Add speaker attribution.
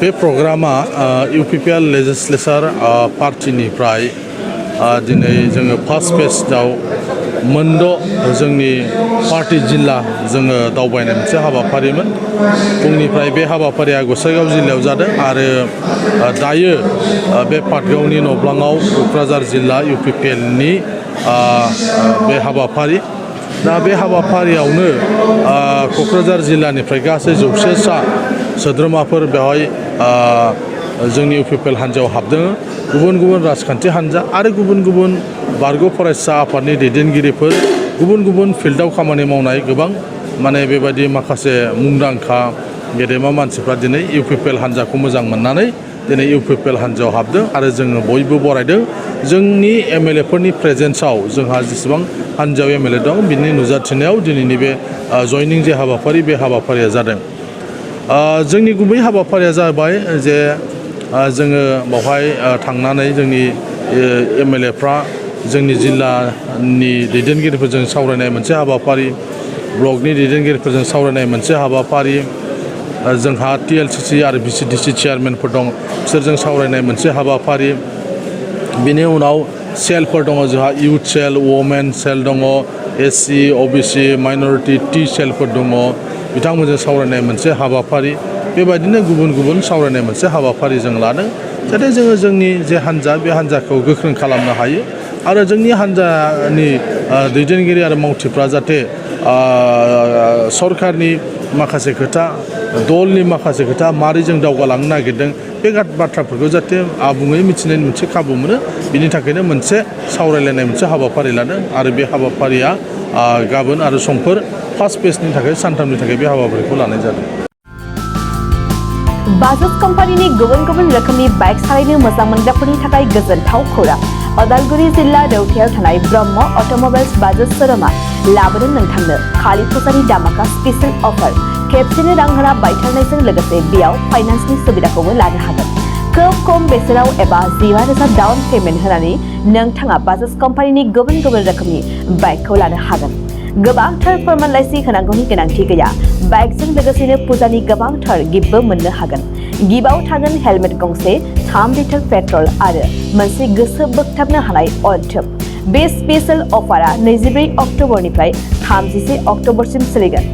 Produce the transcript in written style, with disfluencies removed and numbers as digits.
Speaker 1: बे प्रग्रामा UPPL legislature पार्टीनिफ्राय दिनै जोङो फार्स्ट फेजआव मोनद' जोंनि पार्टी जिल्ला जोङो दावबायनाय मोनसे हाबाफारिमोन। फुंनिफ्राय बे हाबाफारिया गसाइगाव जिल्लायाव जादों आरो दायो बे पाटगावनि नब्लाङाव क'क्राझार जिल्ला UPPLनि बे हाबाफारि। दा बे हाबाफारियावनो क'क्राझार जिल्लानिफ्राय गासै 100सा सोद्रोमाफोर बेवहाय जोंनि UPPL हान्जायाव हाबदों। गुबुन गुबुन राजखान्थि हान्जा आरो गुबुन गुबुन बारग' फरायसा आफादनि दैदेनगिरिफोर, गुबुन गुबुन फिल्डआव खामानि मावनाय गोबां माने बेबायदि माखासे मुंदांखा गेदेमा मानसिफ्रा दिनै UPPL हान्जाखौ मोजां मोननानै दिनै UPPL हान्जायाव हाबदों आरो जोङो बयबो बरायदों। जोंनि MLA फोरनि प्रेजेन्सआव जोंहा जेसेबां हान्जायाव MLA दं बिनि नुजाथिनायाव दिनैनि बे जयनिं जे हाबाफारि बे हाबाफारिया जादों। जोंनि गुबै हाबाफारिया जाबाय जे जोङो बावहाय थांनानै जोंनि MLA फ्रा जोंनि जिल्लानि दैदेनगिरिफोरजों सावरायनाय मोनसे हाबाफारि, ब्लकनि दैदेनगिरिफोरजों सावरायनाय मोनसे हाबाफारि, जोंहा TLCC आरो VCDC चेयारमेनफोर दं बिसोरजों सावरायनाय मोनसे हाबाफारि। बिनि उनाव सेलफोर दङ, जोंहा इउथ सेल, वमेन सेल दङ, SC, OBC, माइनरिटि T सेलफोर दङ, बिथांमोनजों सावरायनाय मोनसे हाबाफारि। बेबायदिनो गुबुन गुबुन सावरायनाय मोनसे हाबाफारि जों लादों जाहाथे जोङो जोंनि जे हान्जा बे हान्जाखौ गोख्रों खालामनो हायो आरो जोंनि हान्जानि दैदेनगिरि आरो मावथिफ्रा जाहाथे सरकारनि माखासे खोथा, दलनि माखासे खोथा, मारै जों दावगालांनो नागिरदों बे बाथ्राफोरखौ जाहाथे आबुङै मिथिनायनि मोनसे खाबु मोनो, बिनि थाखायनो मोनसे सावरायलायनाय मोनसे हाबाफारि लादों आरो बे हाबाफारिया गाबोन आरो समफोर फार्स्ट फेजनि थाखाय सानथामनि थाखाय बे हाबाफारिखौ लानाय जादों।
Speaker 2: बाजाज कम्पानीनि गुबुन गुबुन रोखोमनि बाइक सालायनो मोजां मोनग्राफोरनि थाखाय गोजोनथाव खौरां। अदालगुरि जिल्ला रौथायाव थानाय ब्रह्म अट'मबाइल्स बाजाज श'रुमा लाबोदों नोंथांनो खालि फुजानि दामाका स्पेशेल अफार। खेबसेनो रां होना बायथारनायजों लोगोसे बेयाव फाइनान्सनि सुबिदाखौबो लानो हागोन। खोब खम बेसेनाव एबा 15,000 डाउन पेमेन्ट होनानै नोंथाङा बाजाज कम्पानीनि गुबुन गुबुन रोखोमनि बाइकखौ लानो हागोन। गोबांथार फोरमानलाइसि होनांगौनि गोनांथि गैया। बाइकजों लोगोसेनो फुजानि गोबांथार गिफ्टबो मोननो हागोन। गिफ्टआव थागोन हेलमेट गंसे, 3 लिटार पेट्रल आरो मोनसे गोसो बोगथाबनो हानाय अनथोब। बे स्पेशेल अफारा 24 अक्ट'बरनिफ्राय 31 अक्ट'बरसिम सोलिगोन।